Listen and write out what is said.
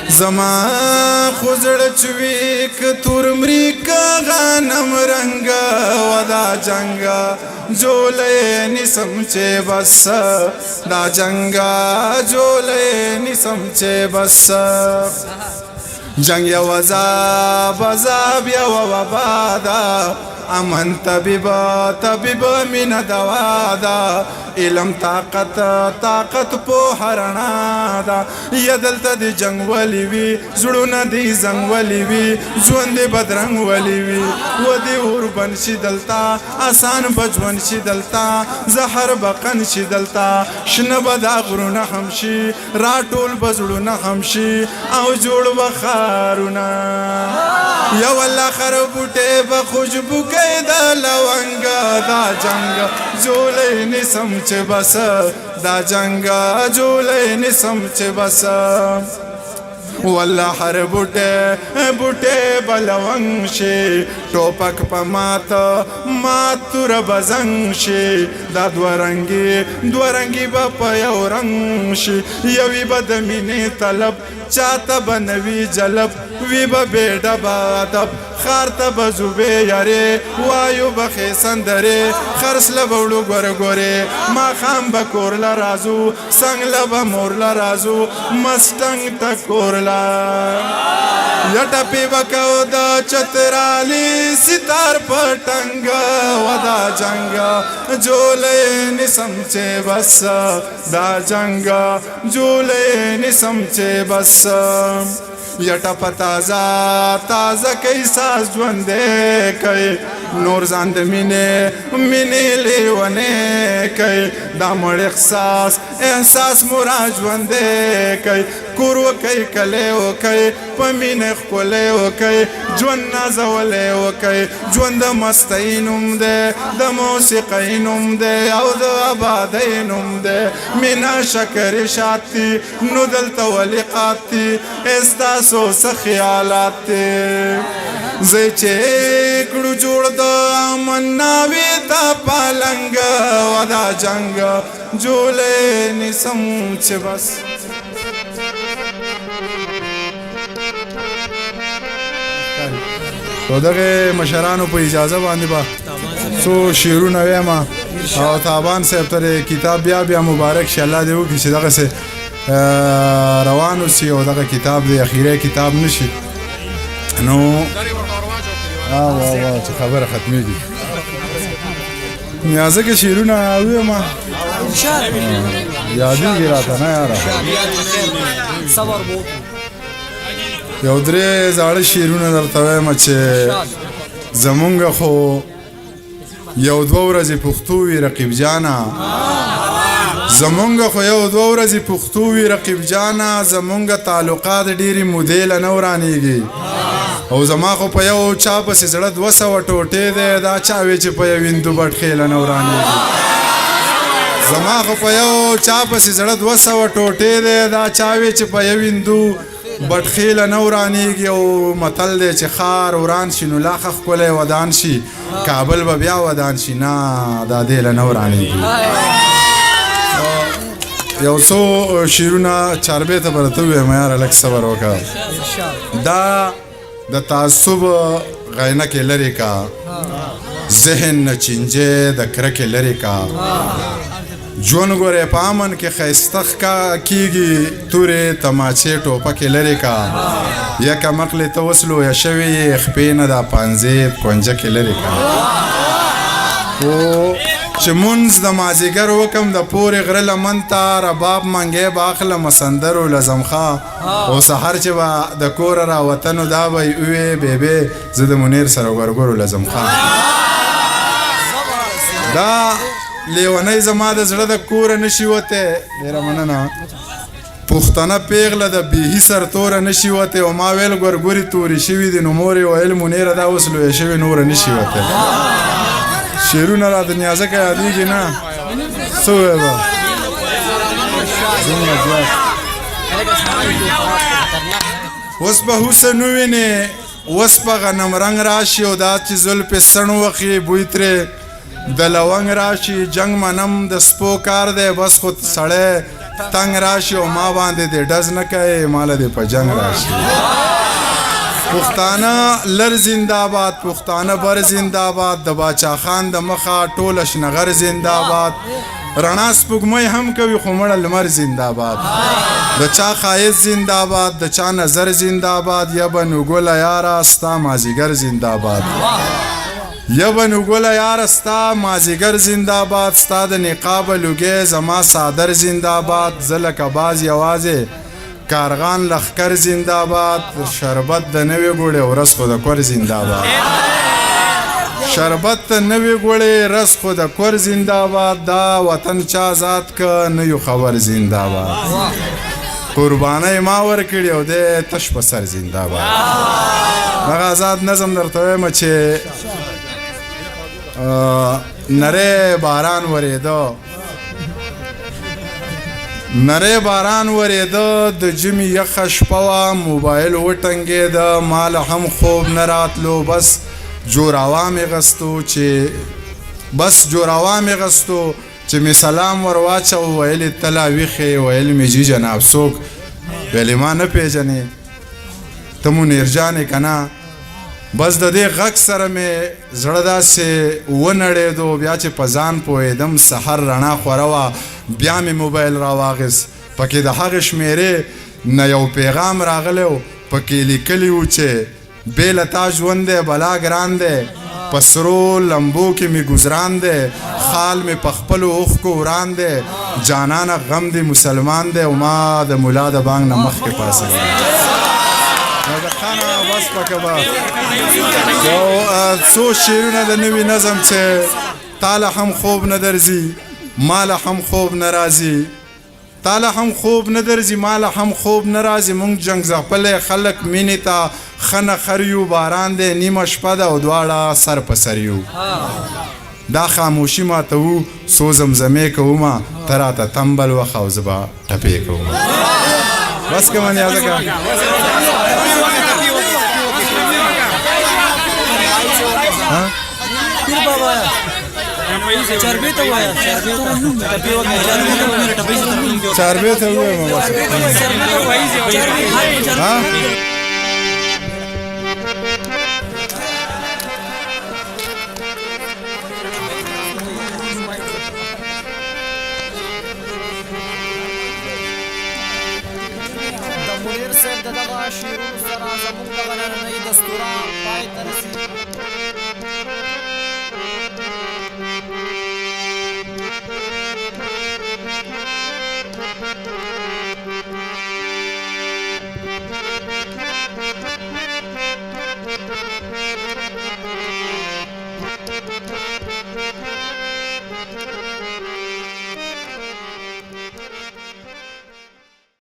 زما خو زړه چوي که تور مري که غنم رنګ، ودا جنګ جولې نسم چې بس، دا جنګ جولې نسم چې بس۔ جنگ یو عذاب، عذاب یو وبا ده، امن طبیب، طبیب مینه دوا ده، علم طاقت، طاقت په رڼا ده۔ یا دلته د جنگ ولی وي، زړونه دی زنګ ولی وي، ژوند دی بدرنګ ولی وي؟ ودی اور بن شي دلته، آسان بجون شي دلته، زهر بقن شي دلته، شنه به دا غرونه هم شي، راټول به زړونه هم شي او جوړ به ښارونه۔ یو الله خر بوټي به خوشبو کوي د لونګ، دا جنگ جولې نسم چې بس، دا جنگ جولې نسم چې بس۔ والله هر بوټه بوټه بلونګ شي، ټوپک په مات مات تور بزنګ شي، دا دوه رنګي دوه رنګي به په یو رنګ شي۔ یوي به د مینې طلب، چاته به نوي جلب، وي به بې ډبه ادب، ښار ته به ځو بې یارې، وایو به ښې سندرې، خرڅ له به وړو ګوره ګورې، ماښام به کور له راځو، څنګ له به مور له راځو، مستنګ ته کور له یا ټپې به کو د چترالي ستار په ټنګ، ودا جنګ جولې نسم چې بس، دا جنګ جولې نسم چې بس۔ یټه په تازه تازه کوي ساز ژوندې کوي، نور ځان د مینې مینې لیونې کوي، دا مړ احساس احساس مو را ژوندې کوي۔ کور وکئ، کلی وکئ، په مینه ښکلی وکئ، ژوند نازولی وکئ۔ ژوند د مستۍ نوم دی، د موسیقۍ نوم دی او د آبادۍ نوم دی۔ مینه شکرې شات دي، نو دلته ولې قات دي؟ ستاسو څه خیالات دي؟ زه چې کړو جوړ د امن ناوې ته پالنګ، ودا جنګ جولې نسم چې بس۔ نو دغه مشرانو په اجازه باندې به څو شعرونه وایم او تابان صاحب ته کتاب بیا بیا مبارک شه۔ الله دې وکړي چې دغسې روان اوسي او دغه کتاب دې اخیری کتاب نشي۔ نو واه واه، چې خبره ختمېږي، نیازه کې شعرونه وایم، یادېږي راته نه یاره۔ صبر بو۔ یو درې زاړه شعرونه درته وایم چې زمونږ خو یو دوه ورځې پښتو وي رقیب جانه، زمونږ خو یو دوه ورځې پښتو وي رقیب جانه، زمونږ تعلقات ډېرې مودې له نه ورانېږي۔ او زما خو په یو چا پسې زړه 200 ټوټې دی، دا چا وی چې په یو هندو بټخېله نه ورانېږي؟ زما خو په یو چا پسې زړه 200 ټوټې دی، دا چا وی چې په یو هندو بټخېله نه ورانېږي؟ او متل دی چې ښار وران شي نو لا ښه ښکلی ودان شي، کابل به بیا ودان شي، نه دا دې له نه ورانېږي۔ یو څو شعرونه چاربې ته به درته ووایم، یاره لږ صبر وکړه۔ دا د تعصب غینکې لرې کا، ذهن نه چینجې د کرکې لرې کا، ژوند ګورې په امن کې ښایسته کېږي، تورې تماچې ټوپکې لرې کا، یکه مقلې ته اوس لویه شوې یې، خپې نه دا پنځې کونجکې لرې کا۔ او چې مونځ د مازیګر وکم د پورې غره لمن ته، رباب منګی به اخلم سندرو لزمخه، او سحر چې به د کوره راوتنو دا به یې ووې بیبې زه د منیر سره ګورګورو لزمخه۔ دا لیونی زما د زړه د کوره نشي وتی، ډېره مننه۔ پښتنه پیغله د بیهي سر توره نشي وتی، او ما ویل ګورګوري تورې شوي دي، نو مور یې ویل منیره دا اوس لویه شوې نوره نشي وتی۔ شعرونه راته نیازکه یادېږي نه، څه ووایم؟ څومره زیات اوس به حسن ووینې، اوس به غنم رنګ راشي، او دا چې زلفې سڼ وخي بوی ترې د لونګ راشي۔ جنګ منم د سپو کار دی، بس خو سړی تنگ راشي او ما باندې دې ډز نه کوي، ماله دې په جنگ راشي. پښتانه لر زنده‌باد، پښتانه بر زنده‌باد، د باچا خان د مخه ټول شنغر زنده‌باد. رڼا سپوږمۍ هم کوي خو مړه لمر زنده‌باد. د چا ښایست زنده‌باد، د چا نظر زنده‌باد، یا به نو ګله یاره ستا مازیګر زنده‌باد. یا به نو ګله یاره ستا مازیګر زنده‌باد، ستا د نقاب لوګی زما څادر زنده‌باد. زه لکه باز یوازې کارغان لښکر زنده‌باد، شربت د نوې ګوړې او رس خو د کور زنده‌باد. شربت د نوې ګوړې رس خو د کور زنده‌باد. دا وطن چا آزاد که نه یو خبر زنده‌باد. قربانۍ ما ورکړي او دی تش په سر زنده‌باد. دغه آزاد نظم درته وایم چې نری باران ورېده، نری باران ورېده، د ژمي یخه شپه وه، موبایل وټنګېده، ما له هم خوب نه راتلو، بس جوراوا مې غستو چې بس جوراوا مې غستو چې مې سلام ور واچو، ویل یې ته لا ویښ یې؟ ویل مې جي جناب څوک؟ ویل یې ما نه پېژنې، ته منیر جان یې که نه؟ بس د دې غږ سره مې زړه داسې ونړېدو. بیا چې په ځان پوهېدم سحر رڼا خوره وه، بیا مې موبایل راواخیست، پکې د هغې شمېرې نه یو پیغام راغلی و، پکې لیکلي و چې بې له تا ژوند دی بلا ګران دی، په سرو لمبو کې مې ګذران دی، خال مې په خپلو اوښکو وران دی، جانانه غم دی مسلمان دی، او ما د ملا د بانګ نه مخکې پاڅېدم. خانه بس پکې به یو څو شعرونه د نوي نظم چې تاله هم خوب نه درځي، ماله هم خوب نه راځي، تاله هم خوب نه درځي، ماله هم خوب نه راځي. مونږ جنګ ځپلی خلک مینې ته ښه نه خر یو، باران دی نیمه شپه ده او دواړه سر په سر یو. دا خاموشي ماتوو، څو زمزمې کومه، ته راته تنبل وخه او زه به ټپې کوم. بس که منې ځکه پیر بابا چربې ته وایه، ټپې وکړه، چربې ته ووایم. بس ها د منیر صاحب د دغه شعرونو سره زموږ دغه نننۍ دستوره پای ته رسېږي.